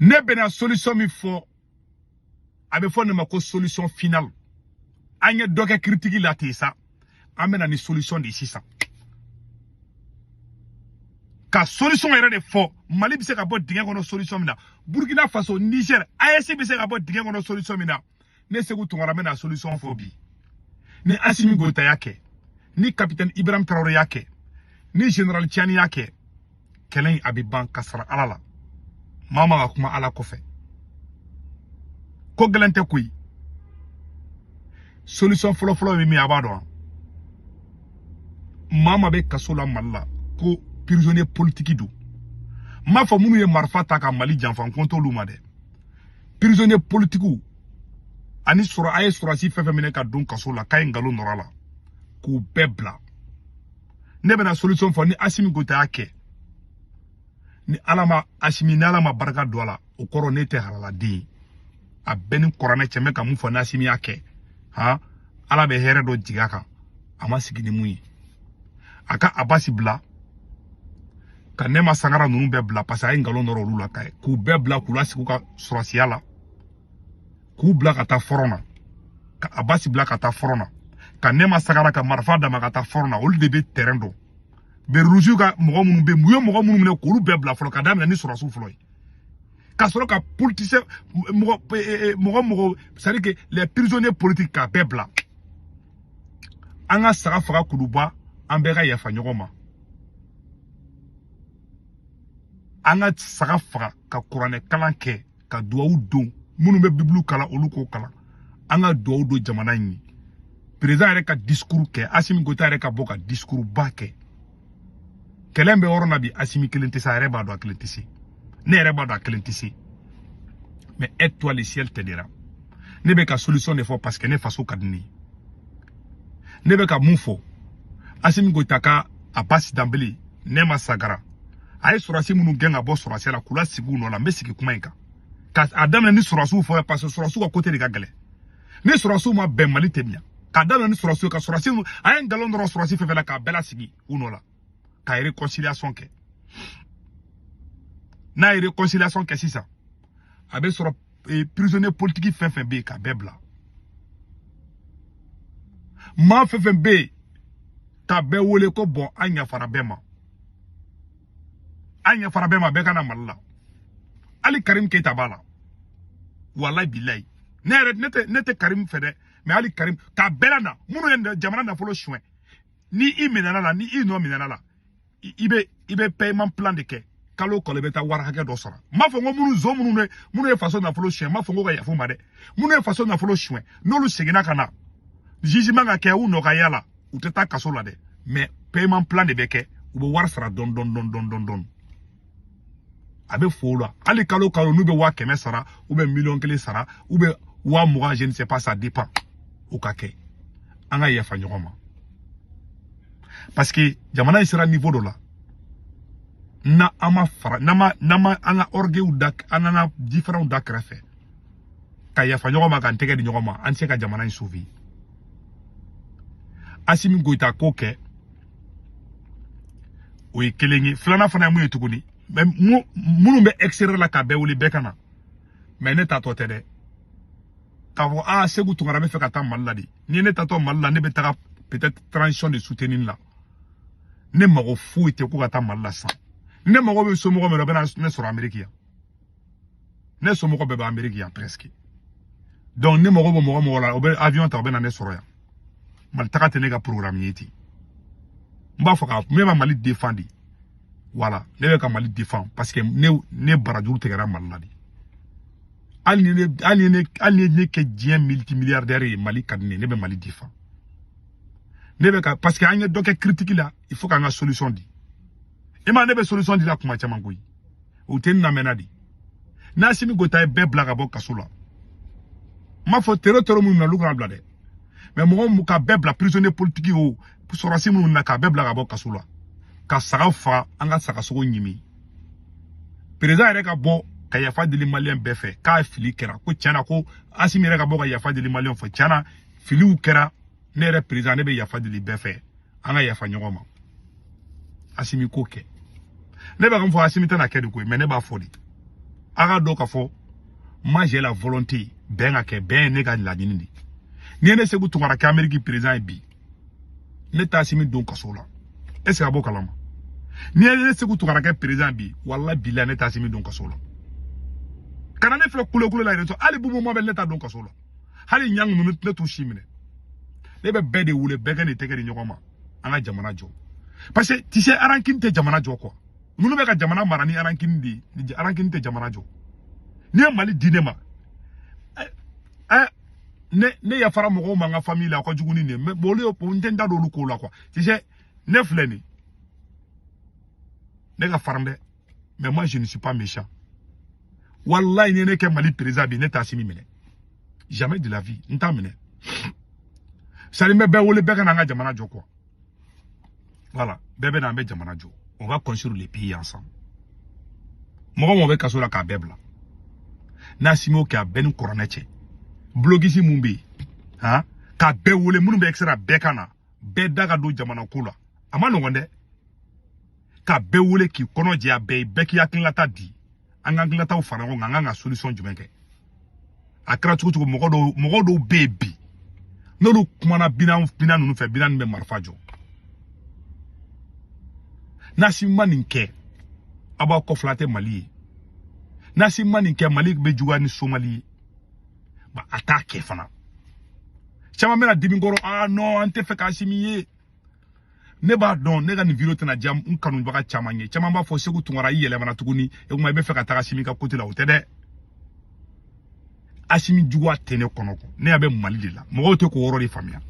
Ne bɛna solution min fɔ, a bɛ fɔ ne ma ko solution finale. An ye dɔ kɛ critique la ten sa, an bɛna ni solution de ye sisan, ka solution yɛrɛ de fɔ. Mali bɛ se ka bɔ dingɛ kɔnɔ solution min na, Burkina Faso, Niger, AES bɛ se ka bɔ dingɛ kɔnɔ solution min na, ne Seku Tunkara bɛna solution fɔ bi. Ni Asimi Goïta y'a kɛ, ni capitaine Ibrahim Traoré y'a kɛ, ni général Tiani y'a kɛ, kɛlɛ in a bɛ ban ka sara Ala la. Maa ma ka kuma Ala kɔfɛ, ko gɛlɛn tɛ koyi. Solution fɔlɔfɔlɔ ye min ye, a b'a dɔn, maa ma bɛ kaso la Mali la ko prisonnier politique don. N m'a fɔ minnu ye marifa ta ka Mali janfa, n ko t'olu ma dɛ. Prisonnier politique ani sɔrɔ a ye sɔrɔsi fɛn fɛn minɛ ka don kaso la k'a ye nkalon nɔrɔ a la, k'u bɛɛ bila. Ne bɛna solution fɔ. Ni Asimi Goïta y'a kɛ, ni Ala ma Asimi, ni Ala ma barika don a la, o kɔrɔ ne tɛ halaladen ye. A bɛɛ ni kuranɛ cɛ, n bɛ ka mun fɔ, ni Asimi y'a kɛ, han, Ala bɛ hɛrɛ dɔ jigin a kan a ma sigi ni mun ye. A ka Abasi bila, ka Nɛma Sangara ninnu bɛɛ bila, parce que a ye nkalon nɔrɔ olu la, ka k'u bɛɛ bila, k'u lasigi u ka sɔrɔsiya la, k'u bila ka taa front na, ka Abasi bila ka taa front na, ka Nɛma Sangara ka marifa d'a ma ka taa front na. Olu de bɛ terrain dɔn. Béret ka mɔgɔ minnu bɛ yen, u ye mɔgɔ minnu minɛ, k'olu bɛɛ bila fɔlɔ, ka daminɛ ni sɔrɔsiw fɔlɔ ye, ka sɔrɔ ka politicien mɔgɔ mɔgɔ mɔgɔ, c'est à dire que les prisonniers politiques, k'a bɛɛ bila. An ka saga faga kuluba, an bɛɛ ka yafa ɲɔgɔn ma. An ka saga faga, ka kuranɛ kalan kɛ, ka duwawu don. Minnu bɛ Bibulu kalan, olu k'o kalan. An ka duwawu don jamana in ye. Président yɛrɛ ka discours kɛ, Asimi Goïta yɛrɛ ka bɔ ka discours ba kɛ. Kɛlɛ bɛ yɔrɔ na bi, Asimi kelen tɛ se, a yɛrɛ b'a dɔn a kelen tɛ se, ne yɛrɛ b'a dɔn a kelen tɛ se. Mais aide-toi, le ciel t'aidera. Ne bɛ ka solution de fɔ parce que ne faso ka di ne ye. Ne bɛ ka mun fɔ? Asimi Goïta ka Abasi Danbele, Nɛma Sagara, a ye sɔrɔsi minnu gɛn ka bɔ sɔrɔsiya la, k'u lasigi u nɔ la. N bɛ sigi kuma in kan ka a daminɛ ni sɔrɔsiw fɔ, parce que sɔrɔsiw ka côté de ka gɛlɛn. Ni sɔrɔsiw ma bɛn, Mali tɛ ɲa. K'a daminɛ ni sɔrɔsiw, ka sɔrɔsi, a ye nkalon dɔrɔn sɔrɔsi fɛn fɛn la, k'a bɛɛ lasigi u nɔ la, ka réconciliation kɛ. N'a ye réconciliation kɛ sisan, a bɛ sɔrɔ prisonnier politique fɛn fɛn bɛ yen, k'a bɛɛ bila. Maa fɛn fɛn bɛ yen, k'a bɛɛ wele ko bɔn, an yafara bɛɛ ma, an yafara bɛɛ ma, bɛɛ ka na Mali la. Hali Karim Keita b'a la. Walayi bilayi, ne yɛrɛ ne tɛ Karim fɛ dɛ, mais hali Karim, k'a bɛɛ la na. Minnu ye jamana nafolo suɲɛ, ni i minɛna la, ni i nɔ minɛna la, i bɛ paiement plan de kɛ. Kalo o kalo, i bɛ taa wari hakɛ dɔ sɔrɔ. N m'a fɔ ko minnu zon, minnu ye faso nafolo suɲɛ, n m'a fɔ ko ka yafa u ma dɛ. Minnu ye faso nafolo suɲɛ, n'olu seginna ka na, jugement ka kɛ, u nɔ ka yala, u tɛ taa kaso la dɛ, mais paiement plan de bɛ kɛ. U bɛ wari sara dɔɔni dɔɔni dɔɔni dɔɔni dɔɔni. A bɛ fo o la. Hali kalo o kalo, n'u bɛ 100 000 sara, ou bien 1 million sara, ou bien 20 000, je ne sais pas, ça dépend. O ka kɛ, an ka yafa ɲɔgɔn ma, parce que jamana in sera niveau dɔ la, na an ma fara, n'an ma an ka orgueil da, an n'an ka différents da kɛrɛfɛ, ka yafa ɲɔgɔn ma, k'an tɛgɛ di ɲɔgɔn ma, an tɛ se ka jamana in sauver. Asimi Goïta k'o kɛ, o ye kelen ye. Filanan fana ye mun ye tuguni? Mais minnu bɛ extérieur la, k'a bɛɛ wele, bɛɛ ka na. Mais ne tatɔ tɛ dɛ, k'a fɔ aa, Seku Tunkara bɛ fɛ ka taa Mali la de. Ni ne tatɔ Mali la, ne bɛ taga peut-être transition de soutenir la. Ne mago foyi tɛ ko ka taa Mali la sisan. Ne mago bɛ somɔgɔ min na, o bɛ na ne sɔrɔ Amérique yan. Ne somɔgɔ bɛɛ bɛ Amérique yan presque. Donc ne mago bɛ mɔgɔ mɔgɔ la, o bɛ avion ta, o bɛ na ne sɔrɔ yan. Mali taga tɛ ne ka programme ye ten. N b'a fɔ ka ne ma Mali défend de. Voilà, ne bɛ ka Mali défend parce que ne barajuru tigɛra Mali la de. Hali ni ne kɛ diɲɛ multimilliardaire ye, Mali ka di ne ye, ne bɛ Mali défend. Ne bɛ ka, parce que an ye dɔ kɛ critique la, il faut k'an ka solution di. I ma, ne bɛ solution di la kuma caman koyi, o tɛ n lamɛnna de. N'Asimi Goïta ye bɛɛ bila ka bɔ kaso la, n m'a fɔ terro minnu na, olu kana bila dɛ, mais mɔgɔ mun ka bɛɛ bila, prisonnier politique o, sɔrɔsi minnu na, k'a bɛɛ bila ka bɔ kaso la, ka saga faga, an ka sagasogo ɲimi. Président yɛrɛ ka bɔ ka yafa deli maliyɛn bɛɛ fɛ k'a fili kɛra, ko tiɲɛna, ko Asimi yɛrɛ ka bɔ ka yafa deli maliyɛn fɛ, tiɲɛna filiw kɛra, ne yɛrɛ président, ne bɛ yafa deli bɛɛ fɛ, an ka yafa ɲɔgɔn ma. Asimi k'o kɛ. Ne bɛ ka mun fɔ? Asimi tɛna kɛ de koyi, mais ne b'a fɔ de. A ka dɔn k'a fɔ moi j'ai la volonté bɛn ka kɛ, bɛn ye ne ka laɲini de. N'i ye ne Sekou Tounkara kɛ Amérique président ye bi, ne t'a Assimi don kaso la. Est ce que a b'o kalama? N'i ye ne Sekou Tounkara kɛ président bi, walahi bilahi, ne t'a Assimi don kaso la. Kana ne filɛ kule kule la yɛrɛ, hali Boubou Mabel, ne t'a don kaso la. Hali ɲangi ninnu, ne t'u si minɛ. Ne bɛ bɛɛ de wele, bɛɛ ka nin tɛgɛ di ɲɔgɔn ma, an ka jamana jɔ, parce que tu sais, rancune tɛ jamana jɔ quoi. Ninnu bɛ ka jamana mara ni rancune de ye. Rancune tɛ jamana jɔ. N'i ye Mali di ne ma, ɛ ne yafara mɔgɔw ma n ka famille la, a ka jugu ni nin ye, mais bon, olu ye, n tɛ n da don olu ko la quoi. Tu sais, ne filɛ nin, ne ka farin dɛ, mais moi je ne suis pas méchant. Wallahi, ni ne kɛ Mali président bi, ne t'a Assimi minɛ, jamais de la vie, n t'a minɛ. Sari n bɛ bɛɛ wele, bɛɛ ka na an ka jamana jɔ quoi. Voilà, bɛɛ bɛ na, an bɛ jamana jɔ. On va construire le pays ensemble. Mɔgɔ mɔgɔ bɛ kaso la, k'a bɛɛ bila. N'a Assimi y'o kɛ, a bɛɛ ni kuranɛ cɛ, blocus mun bɛ yen han, k'a bɛɛ wele, minnu bɛ extra, bɛɛ ka na, bɛɛ da ka don jamana ko la. A ma nɔgɔn dɛ, ka bɛɛ wele k'i kɔnɔ jɛya bɛɛ ye, bɛɛ k'i hakilinata di, an ka hakilinataw fara ɲɔgɔn kan, an kan ka solution jumɛn kɛ. A kɛra cogo cogo, mɔgɔ dɔw bɛ yen bi, n'olu kumana bina bina ninnu fɛ, bina ninnu bɛ marifa jɔ. N'Assimi ma nin kɛ, aw b'aw kɔfilɛ, tɛ Mali ye. N'Assimi ma nin kɛ, Mali bɛ juguya ni Somali ye. Ba a t'a kɛ fana. Caman bɛna dimi kɔrɔ: ah non, an tɛ fɛ k'Assimi ye. Ne b'a dɔn, ne ka nin vidéo tɛna diya n kanubaga caman ye. Caman b'a fɔ: Sekou Tounkara, i yɛlɛmana tuguni, e kuma i bɛ fɛ ka taga Assimi ka côté la. O tɛ dɛ, Assimi juguya tɛ ne kɔnɔ kɔ. Ne y'a bɛ Mali de la, mɔgɔw tɛ k'o yɔrɔ de faamuya.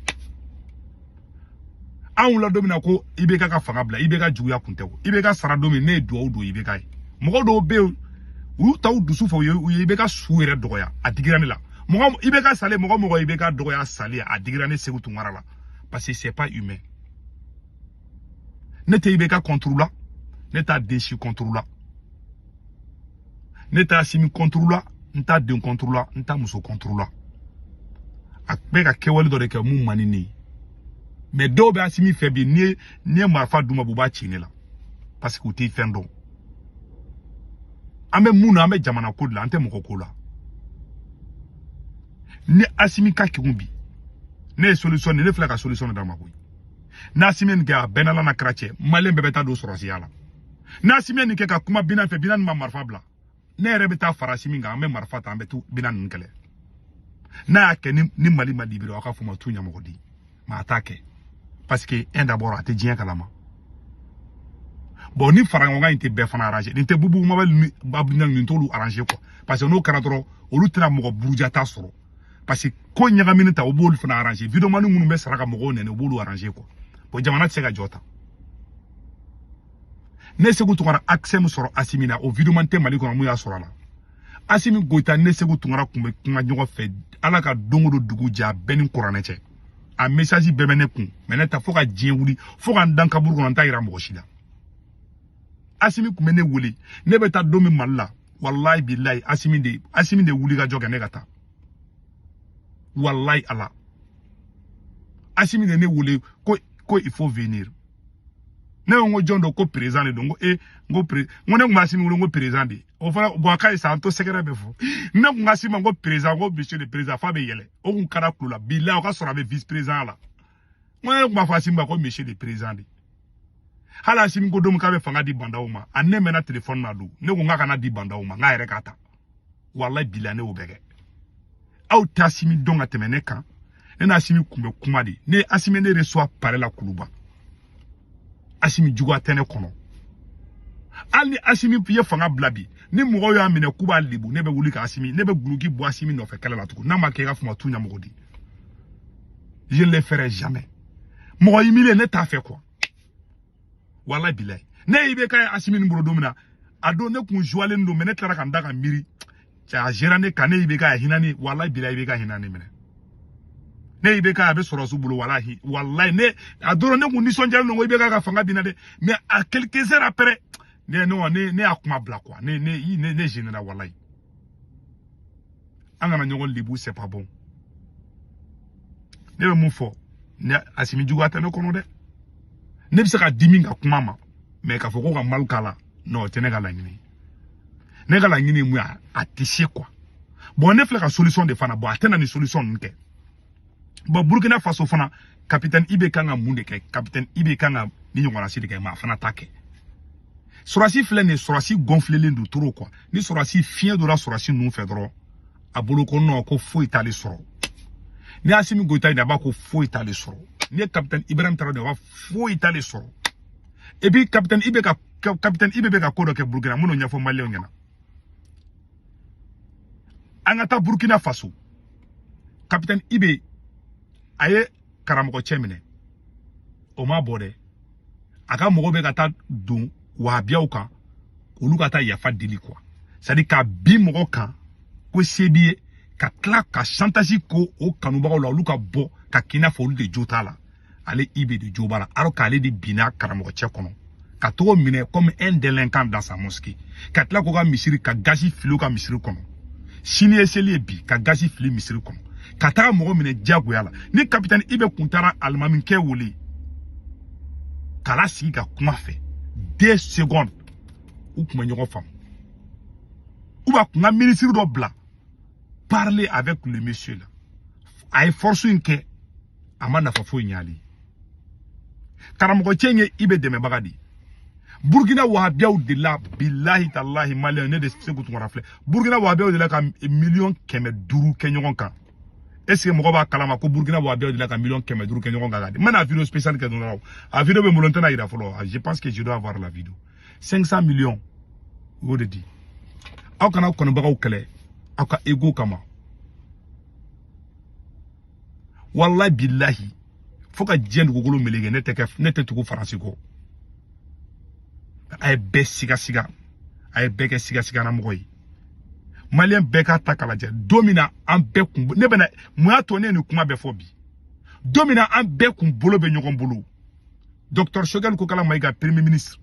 Anw la don min na ko IBK ka fanga bila, IBK juguya kun tɛ o. IBK sara don min, ne ye duwawu don IBK ye. Mɔgɔ dɔw bɛ yen, u y'u ta u dusu fɛ, u ye IBK su yɛrɛ dɔgɔya, a digira ne la. Mɔgɔ IBK salen, mɔgɔ mɔgɔ IBK dɔgɔya salen, a digira ne Sekou Tounkara la, parce que c'est pas humain. Ne tɛ IBK contre la, ne t'a den si contre la, ne t'a Assimi contre la, n t'a den contre la, n t'a muso contre la. A bɛ ka kɛwale dɔ de kɛ mun man di ne ye. Mais dɔw bɛ Assimi fɛ bi, n'i ye marifa d'u ma, u b'a ci ne la, parce que u tɛ fɛn dɔn. An bɛ mun na? An bɛ jamana ko de la, an tɛ mɔgɔ ko la. Ni Assimi ka kegun bi, ne ye solution, ne filɛ ka solution d'a ma koyi. N'Assimi ye nin kɛ, a bɛɛ n'Ala n'a kɛra cɛ, Malien bɛɛ bɛ taa don sɔrɔsiya la. N'Assimi ye nin kɛ ka kuma bina fɛ, bina nin ma marifa bila, ne yɛrɛ bɛ taa fara Assimi kan, an bɛ marifa ta, an bɛ to bina ninnu kɛlɛ. N'a y'a kɛ ni Mali ma libéré, aw ka fɔ ma t'u ɲɛmɔgɔ di. Mais a t'a kɛ, parce que un, d'abord, a tɛ diɲɛ kalama. Bon, ni fara ɲɔgɔn kan in tɛ bɛɛ fana arranger. Nin tɛ Boubou Mabel ni Abdoulaye, nin t'olu arranger quoi, parce que n'o kɛra dɔrɔn, olu tɛna mɔgɔ buruja ta sɔrɔ, parce que ko ɲagamini ta, o b'olu fana arranger. Vidéoman minnu bɛ sara ka mɔgɔw nɛni, o b'olu arranger quoi. Bon, jamana tɛ se ka jɔ tan. Ne Sekou Tounkara, accès min sɔrɔ Assimi na, o vidéoman tɛ Mali kɔnɔ mun y'a sɔrɔ a la. Assimi Goïta, ne Sekou Tounkara kun bɛ kuma ɲɔgɔn fɛ. Ala ka don o don dugu jɛ, a bɛɛ ni kuranɛ cɛ, a message bɛɛ bɛ ne kun. Mais ne ta, fo ka diɲɛ wuli, fo ka n dan kaburu kɔnɔ, n t'a yira mɔgɔ si la. Assimi kun bɛ ne wele, ne bɛ taa don min Mali la, walayi bilayi, Assimi de wuli ka jɔ kɛ ne ka taa. Walayi Ala, Assimi de ne wele ko il faut venir. Ne ko n ko jɔn don? Ko président de don. N ko e, n ko pré, n ko ne kun bɛ Assimi wele n ko président de. O fana, bon, a ka ɲi sa, an to sɛgɛrɛ bɛ fɔ. Ne kun ka Assimi ma n ko président, n ko monsieur le président, f'a bɛ yɛlɛ. O kun kɛra kulo la bilayi, o ka sɔrɔ a bɛ vice président la. N ko ne kun b'a fɔ Assimi ma ko monsieur le président de. Hali Assimi ko don min k'a bɛ fanga di Bandaw ma, a ne mɛnna téléphone na don, ne ko n k'a kana di Bandaw ma, n k'a yɛrɛ k'a ta. Walayi bilayi, ne y'o bɛɛ kɛ. Aw tɛ Assimi dɔn ka tɛmɛ ne kan. Ne n'Assimi kun bɛ kuma de. Ne Assimi ne reçoit palais la Kuluba. Assimi juguya tɛ ne kɔnɔ. Hali ni Assimi ye fanga bila bi, ni mɔgɔw y'a minɛ k'u b'a lebu, ne bɛ wuli ka Assimi, ne bɛ guloki bɔ Assimi nɔfɛ kɛlɛ la tugun. N'a ma kɛ, i ka fɔ ma t'u ɲɛmɔgɔ di, je ne le ferai jamais. Mɔgɔ humilié, ne t'a fɛ quoi. Walayi bilayi, ne ye IBK ye Assimi nin bolo don min na, a don ne kun joilen don, mais ne tilara ka n da ka miiri cɛ, a géré ne kan. Ne IBK a hinɛ ne, walayi bilayi, IBK hinɛ ne minɛ. Ne IBK a bɛ sɔrɔsiw bolo, walahi walayi, ne a dɔrɔn ne kun nisɔndiyalen don ko IBK ka fanga binna dɛ. Mais à quelques heures après, ne ne ne ne y'a kuma bila quoi. Ne gênera, walayi. An kana ɲɔgɔn lebu, c'est pas bon. Ne bɛ mun fɔ? Ne Assimi juguya tɛ ne kɔnɔ dɛ. Ne bɛ se ka dimi ka kuma ma, mais k'a fɔ ko ka mal k'a la, non, o tɛ ne ka laɲini ye. Ne ka laɲini ye mun ye? A tɛ se quoi. Bon, ne filɛ ka solution de fana. Bon, a tɛna nin solution ninnu kɛ. Bon, Burkina Faso fana, capitaine IB kan ka mun de kɛ? Capitaine IB kan ka ni ɲɔgɔnna si de kɛ, mais a fana t'a kɛ. Sɔrɔsi filɛ nin ye, sɔrɔsi gonflelen don trop quoi. Ni sɔrɔsi fiɲɛ donna sɔrɔsi ninnu fɛ dɔrɔn, a bolo ko non, ko foyi t'ale sɔrɔ. Ni Assimi Goïta ye, a b'a ko foyi t'ale sɔrɔ. Ni ye capitaine Ibrahim Traoré, a b'a foyi t'ale sɔrɔ. Et puis capitaine IB bɛ ka ko dɔ kɛ Burkina, minnu ɲɛfɔ maliyɛnw ɲɛna. An ka taa Burkina Faso. Capitaine IB a ye karamɔgɔ cɛ minɛ, o ma bɔ dɛ. A ka mɔgɔ bɛ ka taa don wahabiyaw kan, olu ka taa yafa deli quoi. C'est à dire ka bin mɔgɔ kan ko se b'i ye, ka tila ka chantage ko o kanubagaw la, olu ka bɔ ka k'i n'a fɔ olu de jo t'a la, ale IB de jo b'a la, alors qu'ale de binna karamɔgɔ cɛ kɔnɔ ka tɔgɔ minɛ comme un délinquant dans sa mosquée, ka tila k'o ka misiri ka gazi fili o ka misiri kɔnɔ. Sini ye seli ye bi, ka gazi fili misiri kɔnɔ, ka taga mɔgɔ minɛ diyagoya la. Ni capitaine IB kun taara alimamikɛ wele k'a lasigi ka kuma fɛ 2 secondes, u kun bɛ ɲɔgɔn faamu. Ou b'a kun ka ministre dɔ bila parler avec le monsieur là. A ye force in kɛ, a ma nafa foyi ɲ'ale ye. Karamɔgɔ cɛ in ye IB dɛmɛbaga de ye. Burkina wahabiyaw de la, bilahi talahi, maliyɛn, ne de Segu Tunkara filɛ. Burkina wahabiyaw de la ka 500 miliyɔn kɛ ɲɔgɔn kan. Est ce que mɔgɔ b'a kalama ko Burkina wahabiyaw de la ka 500 miliyɔn kɛ ɲɔgɔn kan ka di? N bɛna vidéo spéciale kɛ don dɔ la. A vidéo bɛ n bolo, n tɛna yira fɔlɔ. Je pense que je dois avoir la vidéo. 500 millions, o y'o de di. Aw kana aw kanubagaw kɛlɛ aw ka ego kama. Wallahi bilahi, fo ka diɲɛ dugukolo meleke, ne tɛ kɛ, ne tɛ tugu Faransi kɔ. A ye bɛɛ sigasiga, a ye bɛɛ kɛ sigasigana mɔgɔ ye. Maliyɛn bɛɛ k'a ta k'a lajɛ. Don min na an bɛɛ kun, ne bɛna mun y'a to ne ye nin kuma bɛɛ fɔ bi? Don min na an bɛɛ kun bolo bɛ ɲɔgɔn bolo, docteur Choguel Kokala Maïga, premier ministre,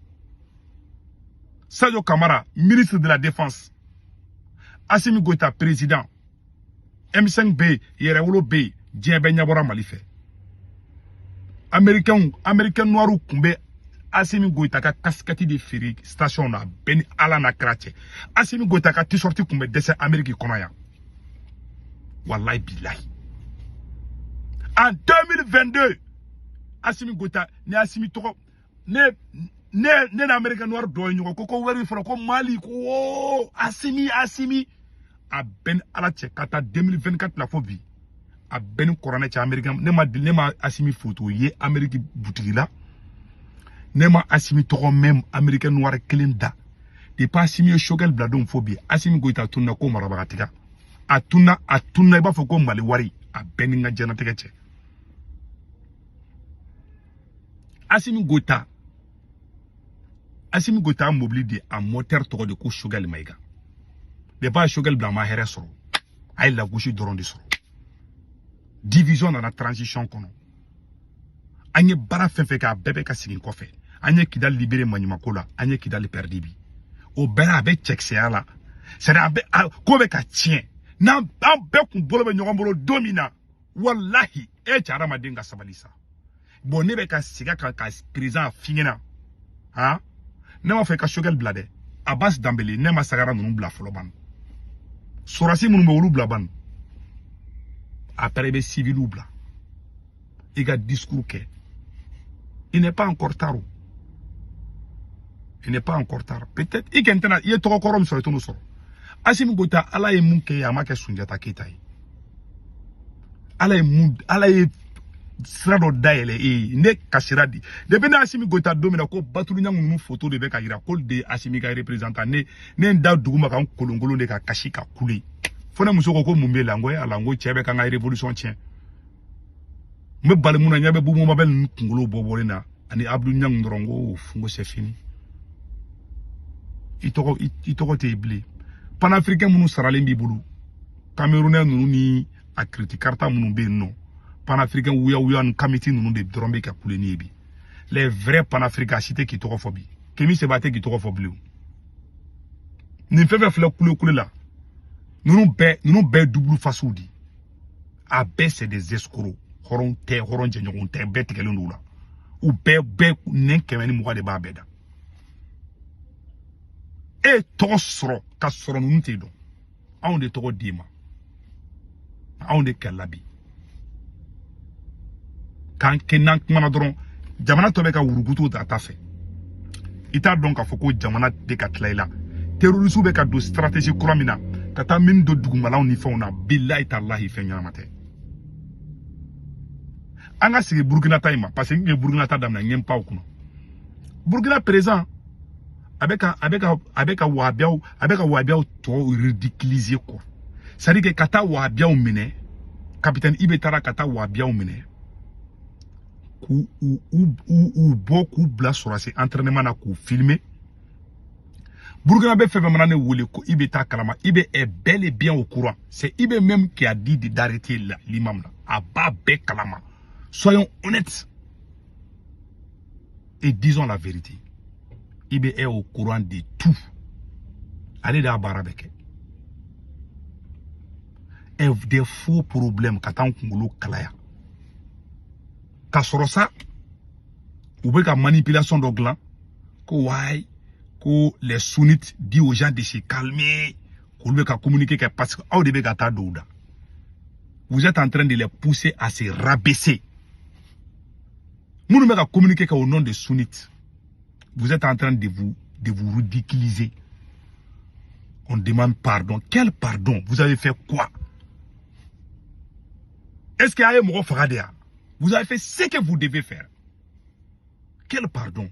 Sadio Kamara, ministre de la défense, Assimi Goïta, président, M5 bɛ yen, Yɛrɛwolo bɛ yen, diɲɛ bɛɛ ɲɛbɔra Mali fɛ. Américain, américain noir kun bɛ Assimi Goïta ka casquette de feere station na, bɛɛ ni Ala n'a kira cɛ. Assimi Goïta ka t-shirt kun bɛ dɛsɛ Amérique kɔnɔ yan. Wallahi bilahi, en 2022, Assimi Goïta ni Assimi tɔgɔ, ne ni américain noir dɔ ye ɲɔgɔn ko wari fɔlɔ ko Mali ko o Assimi Assimi. A bɛɛ ni Ala cɛ, ka taa 2024 la fo bi, a bɛɛ ni kuranɛ cɛ, américain, ne ma Assimi photo ye Amérique butigi la, ne ma Assimi tɔgɔ mɛn américain noir kelen da. Depuis Assimi ye Choguel bila don fo bi, Assimi Goïta tunna ko marabaga tigɛ, a tunna, a tunna i b'a fɔ ko Mali wari. A bɛɛ ni n ka diɲɛnatigɛ cɛ, Assimi Goïta, Assimi Goïta mobili de a moteur tɔgɔ de ko Choguel Maïga. Depuis a ye Choguel bila, a ma hɛrɛ sɔrɔ, a ye lagosi dɔrɔn de sɔrɔ. Division nana transition kɔnɔ. An ye baara fɛn fɛn kɛ, a bɛɛ bɛ ka segin kɔfɛ. An ye Kidali libéré maɲumako la, an ye Kidali perdu bi. O bɛɛ la, a bɛ cɛkisɛya la, c'est à dire a bɛ ko bɛ ka tiɲɛ. N'an an bɛɛ kun bolo bɛ ɲɔgɔn bolo don min na, walahi, e cɛ hadamaden ka sabali sa. Bon, ne bɛ ka segin a kan ka président f'i ɲɛna. Han, ne m'a fɔ i ka Choguel bila dɛ. Abbas Danbele, ne ma sagara ninnu bila fɔlɔ ban. Sɔrɔsi minnu bɛ, olu bila ban. Après, i bɛ civiliw bila, i ka discours kɛ. Il n'est pas encore tard, il n'est pas encore tard. Peut-être i kɛn tɛna i ye tɔgɔ kɔrɔ min sɔrɔ, i t'o sɔrɔ. Assimi Goïta, Ala ye mun kɛ ye, a ma kɛ Sunjata Keyita ye. Ala ye mun, Ala ye sira dɔ dayɛlɛ e ye, ne kasira di. Depuis ne Assimi Goïta don min na ko Batulu Ɲangu ninnu photo de bɛ ka yira ko de ye Assimi ka représentant, ne n da dugu ma ka n kolonkolon de ka kasi ka kule. Fo ne muso ko ko mun b'e la? N ko e ala, n ko cɛ bɛ ka n ka révolution tiɲɛ. N bɛ bali mun na, ɲɛ bɛ Bubu Mabɛl ninnu kunkolo bɔ bɔlen na ani Abdou Ɲangu dɔrɔn. N ko n ko c'est fini. I tɔgɔ tɛ yen bilen. Panafricain minnu saralen b'i bolo, camerounais ninnu ni a kiriti karita minnu bɛ yen nɔ, panafricain wuya wuya ni kamiti ninnu de dɔrɔn bɛ ka kule ni ye bi. Les vrais panafricains, a si tɛ k'i tɔgɔ fɔ bi. Kemi Seba tɛ k'i tɔgɔ fɔ bilen. Nin fɛn fɛn filɛ kule kule la, ninnu bɛɛ double facew di. A bɛɛ c'est des escrocs. Hɔrɔn tɛ, hɔrɔn jɛɲɔgɔn tɛ, bɛɛ tigɛlen don u la. U bɛɛ nɛn 120 de b'a bɛɛ da. E ye tɔgɔ sɔrɔ ka sɔrɔ ninnu tɛ dɔn. Anw de tɔgɔ d'i ma. Anw de kɛlɛla bi. K'an kɛ n'an kumana dɔrɔn jamana tɔ bɛ ka wurukutu ta ta fɛ. I t'a dɔn k'a fɔ ko jamana tɛ ka tila i la. Terroriste bɛ ka don stratégie kura min na ka taa min don dugumalaw ni fɛnw na, bilahi talahi fɛn ɲɛnama tɛ. An ka sigi Burukina ta in ma, parce que n ye Burukina ta daminɛ n ye n pan o kunna. Burukina président a bɛ ka wahabiyaw a bɛ ka wahabiyaw tɔ ridiculiser quoi. C'est à dire que ka taa wahabiyaw minɛ, capitaine IB taara ka taa wahabiyaw minɛ k'u u bɔ k'u bila sɔrɔsi entraînement na k'u filmer. Burkina bɛ fɛn fɛn mana ne wele ko IB t'a kalama, IB est bel et bien au courant. C'est IB même qui a dit d'arrêter l'imam là. A b'a bɛɛ kalama. Soyons honnêtes et disons la vérité. IB est au courant de tout. Ale de y'a baara bɛɛ kɛ. Des faux problèmes ka taa n kunkolo kalaya. Ka sɔrɔ sa u bɛ ka manipulation dɔ dilan ko wayi ko les sunnites disent aux gens de se calmer, k'olu bɛ ka communiquer kɛ parce que aw de bɛ ka taa don u da. Vous êtes en train de les pousser à se rabaisser. Minnu bɛ ka communiquer kɛ au nom des sunnites, vous êtes en train de vous ridiculiser. On demande pardon. Quel pardon? Vous avez fait quoi? Est-ce qu'il y a un mɔgɔ faga de ya? Vous avez fait ce que vous devez faire. Quel pardon?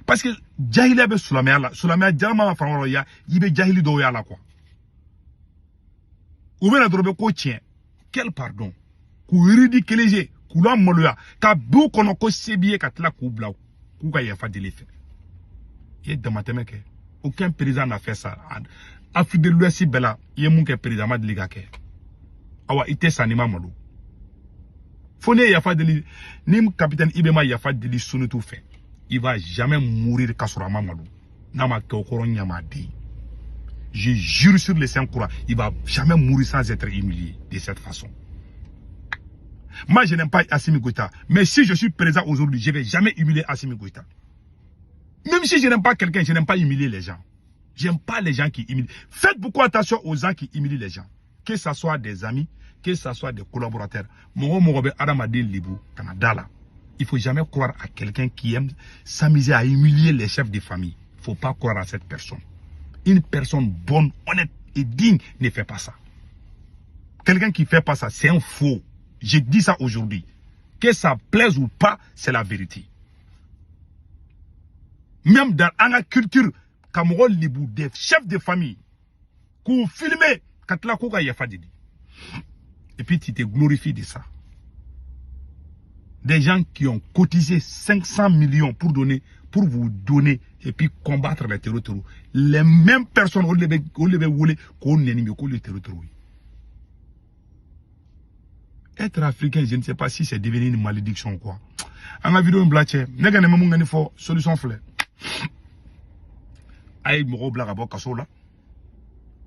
Parce que jahiliya bɛ silamɛya la, silamɛya jama ma fara yɔrɔ ya, i bɛ jahili dɔw y'a la quoi. U bɛ na dɔrɔn bɛ ko tiɲɛ. Quel pardon? K'u ridiculiser, k'u lamaloya, ka bin u kɔnɔ ko se b'i ye ka tila k'u bila k'u ka yafa deli fɛ. I ye damatɛmɛ kɛ. Aucun président n'a fait ça. Afrique de l'Ouest bɛɛ la, i ye mun kɛ président ma deli ka kɛ. Awa i tɛ sa n'i ma malo. Fo ne ye yafa deli, ni capitaine IB ma yafa deli sunnitu fɛ, il va jamais mourir k'a sɔrɔ a ma malo. N'a ma kɛ o kɔrɔ ɲamaden. Je jure sur le Saint Coran, il va jamais mourir sans être humilié de cette façon. Moi, je n'aime pas Assimi Goïta. Mais si je suis présent aujourd'hui, je ne vais jamais humilier Assimi Goïta. Même si je n'aime pas quelqu'un, je n'aime pas humilier les gens. J'aime pas les gens qui humilient. Faites beaucoup attention aux gens qui humilient les gens. Que ce soit des amis, que ce soit des collaborateurs. Mɔgɔ bɛ adamaden lebu ka na da la. Il faut jamais croire à quelqu'un qui aime s'amuser à humilier les chefs de famille. Il ne faut pas croire à cette personne. Une personne bonne, honnête et digne ne fait pas ça. Quelqu'un qui ne fait pas ça, c'est un faux. Je dis ça aujourd'hui. Que ça plaise ou pas, c'est la vérité. Même dans la culture, ka mɔgɔ lebu des chefs de famille, k'u filmer, ka tila k'u ka yafa deli. Et puis tu te glorifies de ça. Des gens qui ont cotisé 500 millions pour donner, pour vous donner et puis combattre les terroristes. Les mêmes personnes au lieu qu'on les terroristes. Être africain, je ne sais pas si c'est devenu une malédiction ou quoi. An ka vidéo in bila cɛ, ne ka nin bɛ mun kɛ ni fɔ solution filɛ. A ye mɔgɔw bila ka bɔ kaso la.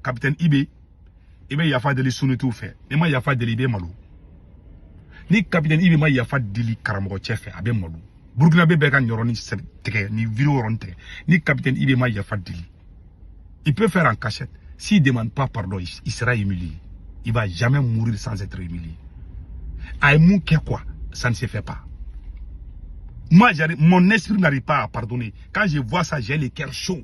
Capitaine IB, i bɛ yafa deli sunnitiw fɛ. N'i ma yafa deli, i bɛ malo. Ni capitaine IB ma yafa deli karamɔgɔ cɛ fɛ, a bɛ malo. Burkina bɛ bɛɛ ka ɲɔrɔnin tigɛ, ni vidéo yɔrɔnin tigɛ. Ni capitaine IB ma yafa deli, il peut faire en cachette. S'il ne demande pas pardon, il sera humilié. Il va jamais mourir sans être humilié. A ye mun kɛ quoi, ça ne se fait pas. Moi, mon esprit n'arrive pas à pardonner. Quand je vois ça, j'ai le cœur chaud.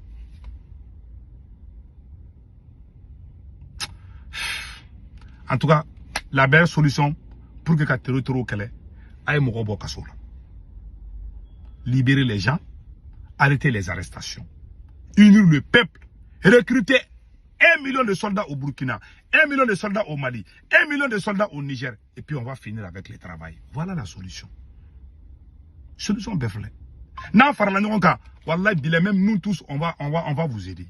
En tout cas, la meilleure solution pour que ka terro kɛlɛ, a ye mɔgɔw bɔ kaso la. Libérer les gens, arrêter les arrestations, unir le peuple, recruter 1 million de soldats au Burkina, 1 million de soldats au Mali, 1 million de soldats au Niger, et puis on va finir avec le travail. Voilà la solution. Solution bɛɛ filɛ. N'an farala ɲɔgɔn kan, wallahi bilahi, même nous tous, on va vous aider.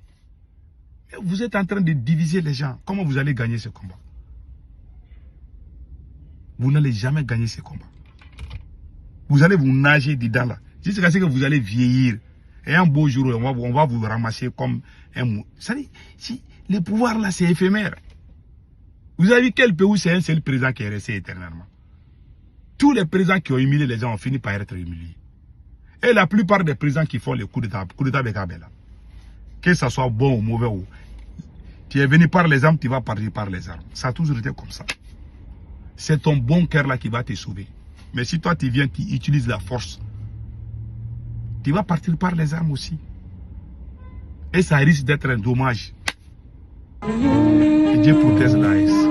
Mais vous êtes en train de diviser les gens. Comment vous allez gagner ce combat? Vous n'allez jamais gagner ce combat. Vous allez vous nager dedans là, jusqu'à ce que vous allez vieillir. Et un beau jour, on va vous ramasser comme un mou. Si le pouvoir là, c'est éphémère. Vous avez vu quel pays où c'est un seul président qui est resté éternellement? Tous les présidents qui ont humilié les gens ont fini par être humiliés. Et la plupart des présidents qui font les coups d'état, là. Que ça soit bon ou mauvais ou tu es venu par les armes, tu vas partir par les armes. Ça a toujours été comme ça. C'est ton bon cœur là qui va te sauver. Mais si toi tu viens, tu utilises la force, tu vas partir par les armes aussi. Et ça risque d'être un dommage. Et Dieu protège l'AES.